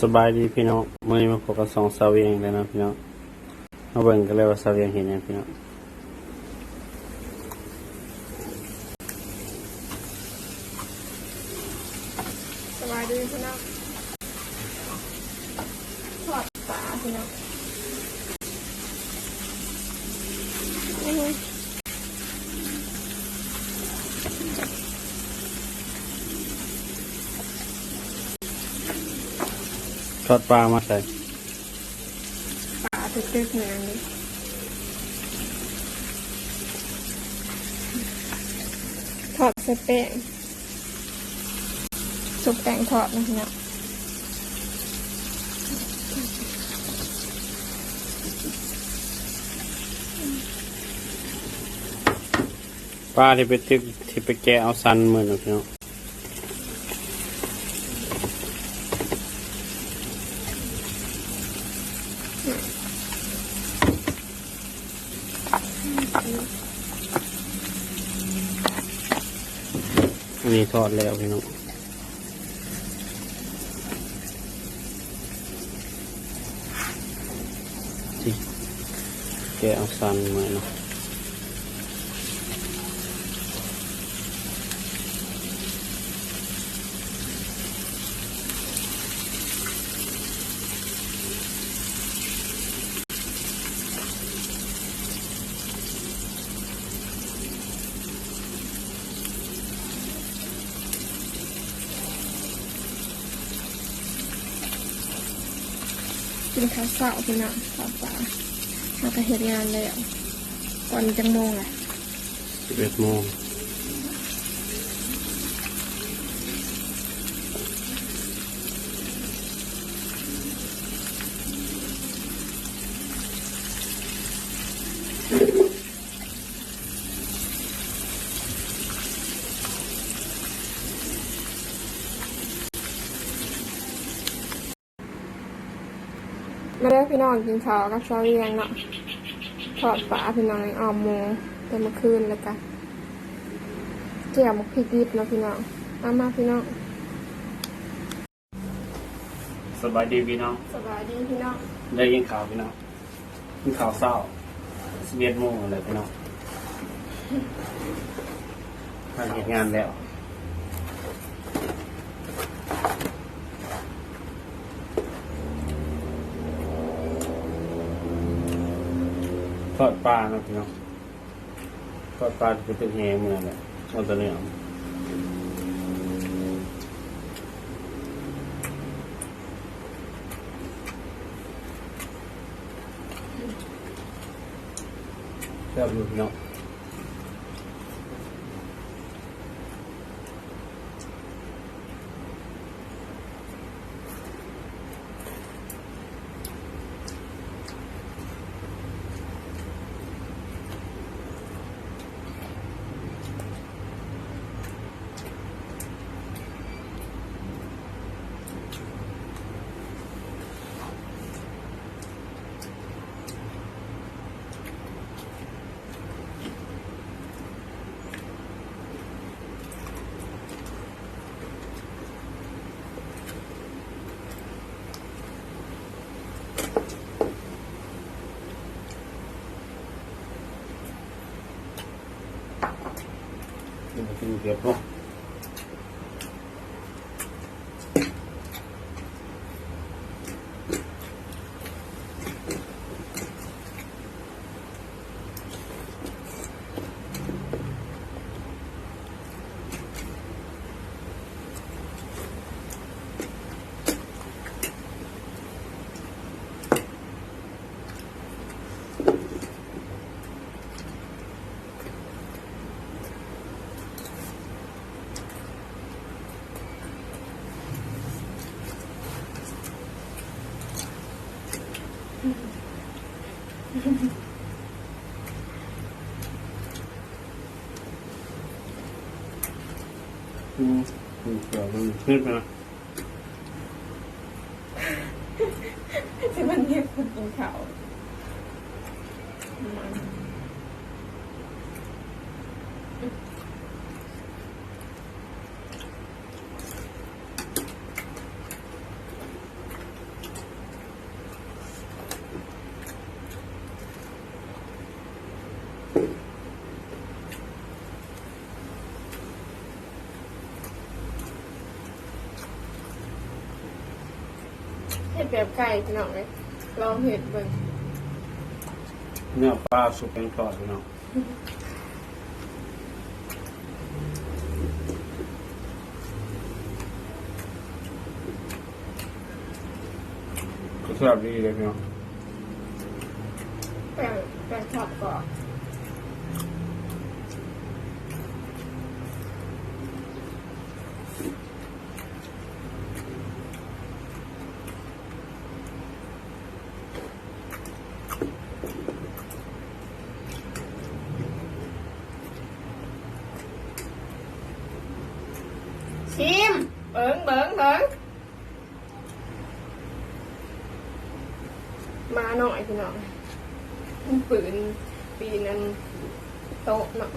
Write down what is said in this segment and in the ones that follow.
ສະບາຍດີພີ່ນ້ອງ, ມື້ນີ້ມາພົບກັບຊ່ອງສາວວຽງອີກແລ້ວເນາະພີ່ນ້ອງ. ມາເບິ່ງກັນເລີຍວ່າສາວວຽງເຮັດຫຍັງພີ່ນ້ອງ. ສະບາຍດີພີ່ນ້ອງ, ທອດປາພີ່ນ້ອງ. ທອດປາມາໃສ່ ປາຕຶກໆ ນີ້ ທອດໃສ່ແປ້ງ. ຊຸບແປ້ງທອດນະພີ່ນ້ອງ. ປາທີ່ໄປຕຶກ ທີ່ໄປແກະເອົາສັນມື້ນັ້ນພີ່ນ້ອງ. ອັນນີ້ທອດແລ້ວພີ່ນ້ອງ, ແກະເອົາສັນມາເນາະ. ກິນເຂົ້າເຊົ້າພີ່ນ້ອງ, ເຂົ້າປ່າ ເຮົາກໍເຮັດງານແລ້ວ. ຕອນນີ້ຈັກໂມງລະ? ສິບເອັດໂມງ. ມາເດີພີ່ນ້ອງ ກິນເຂົ້າກັບຊາວວຽງເນາະ. ທອດປາພີ່ນ້ອງ ອອມໝູແຕ່ມື້ຄືນ ແລ້ວກະແຈ່ວໝາກພິກດິບເນາະພີ່ນ້ອງ. ມາໆ ພີ່ນ້ອງ. ສະບາຍດີພີ່ນ້ອງ. ສະບາຍດີພີ່ນ້ອງ. ໄດ້ກິນເຂົ້າພີ່ນ້ອງ, ກິນເຂົ້າເຊົ້າ ສິບເອັດໂມງແລ້ວພີ່ນ້ອງ. ທາງເຮັດງານແລ້ວ. ທອດປາເນາະພີ່ນ້ອງ. ທອດປາທີ່ໄປຕຶກແຫມື້ນັ້ນແຫຼະ ເອົາແຕ່ເນື້ອ. ແຊບຢູ່ເນາະ. ກິນເກັບເນາະ. ອືມ ເກືອມັນຂຶ້ນມາ. ຊິມັນຮຽກຄົນກິນເຂົ້າ. ອືມ. ເຮັດແບບໄກ່ພີ່ນ້ອງເອີຍ ລອງເຮັດເບິ່ງ ເນື້ອປາຊຸບແປ້ງທອດພີ່ນ້ອງ ກໍແຊບດີເດ້ພີ່ນ້ອງ ແປ້ງ ແປ້ງທອດກໍ ຊີມ ເບິ່ງ ເບິ່ງ ເບິ່ງ ໝານ້ອຍພີ່ນ້ອງ ມັນປືນ ປີນອັນໂຕະເນາະ.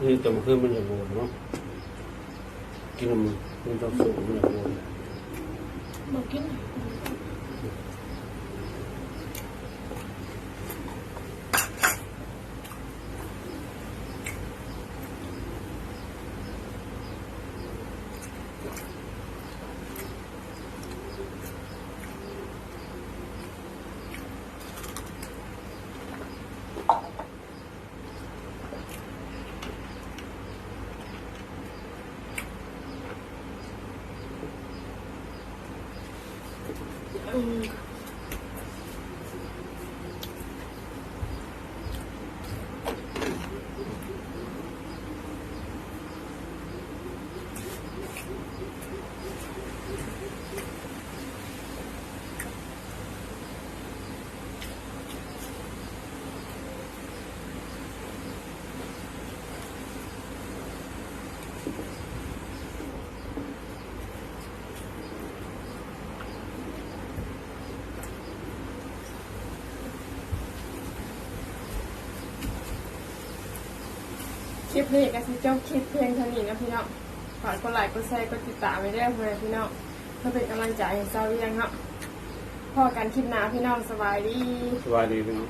ນີ້ ແຕ່ມື້ຄືນມັນຢາກໂດນເນາະ ກິນນຳມັນຕ້ອງສຸກ ມັນຢາກໂດນ ບໍ່ກິນ. ຄລິບນີ້ກໍຊິຈົບຄລິບພຽງເທົ່ານີ້ເນາະພີ່ນ້ອງ. ຝາກກົດໄລ ກົດແຊ ກົດຕິດຕາມໄວ້ເດີພໍ່ແມ່ພີ່ນ້ອງ ເພື່ອເປັນກຳລັງໃຈໃຫ້ຊາວວຽງເນາະ. ພໍ້ກັນຄລິບໜ້າພີ່ນ້ອງ ສະບາຍດີ. ສະບາຍດີພີ່ນ້ອງ.